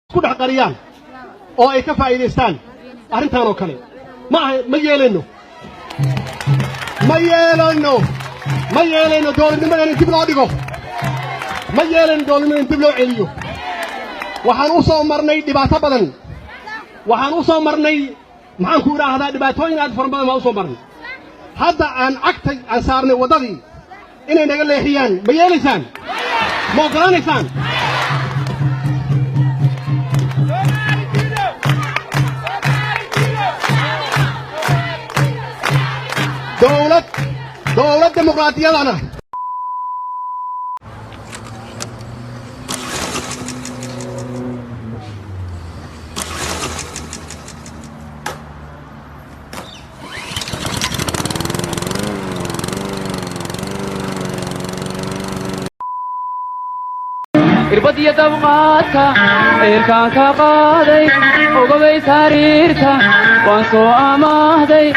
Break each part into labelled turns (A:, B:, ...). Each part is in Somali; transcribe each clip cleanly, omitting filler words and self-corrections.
A: Isku dhex qariyaan oo ay ka faa'iidaystaan arrintan oo kale ma aha. Ma yeelayno, ma yeelayno, ma yeelayno dowladnimadan in dib loo dhigo. Ma yeelayno dowladnimadan in dib loo celiyo. Waxaan u soo marnay dhibaato badan. Waxaan u soo marnay, maxaan ku idhaahdaa, dhibaatooyin aad fara badan baan u soo marnay. Hadda aan cagtay aan saarnay waddadii, inay naga leexiyaan ma yeelaysaan? Ma oggolaanaysaan? Dowlad dimuqraadiyadana.
B: Irbadiyo dabqaadka eelkaan ka qaaday, ogabay sariirta waan soo amaahday.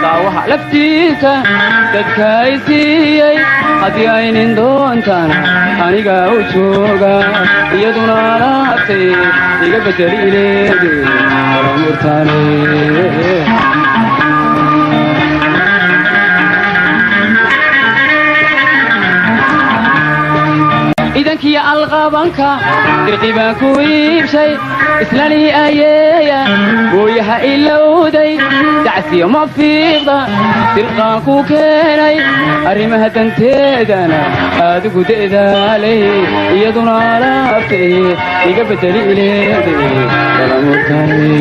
B: Daawaha laftiisa dadka ay siiyey, haddii aynin doontana anigaa u jooga. Iyaduna alaabtay iga bedeli ileede murtane. Idankiyo alqabanka dirqi baan ku iibshay, islanii ayeeya gooyaha ilowday. Dacsiyo ma fiiqda dilqaan ku keenay, arrimaha danteedana aadigu dedaalay. Iyaduna alaabtay iga bedeli ileede dalamurtane.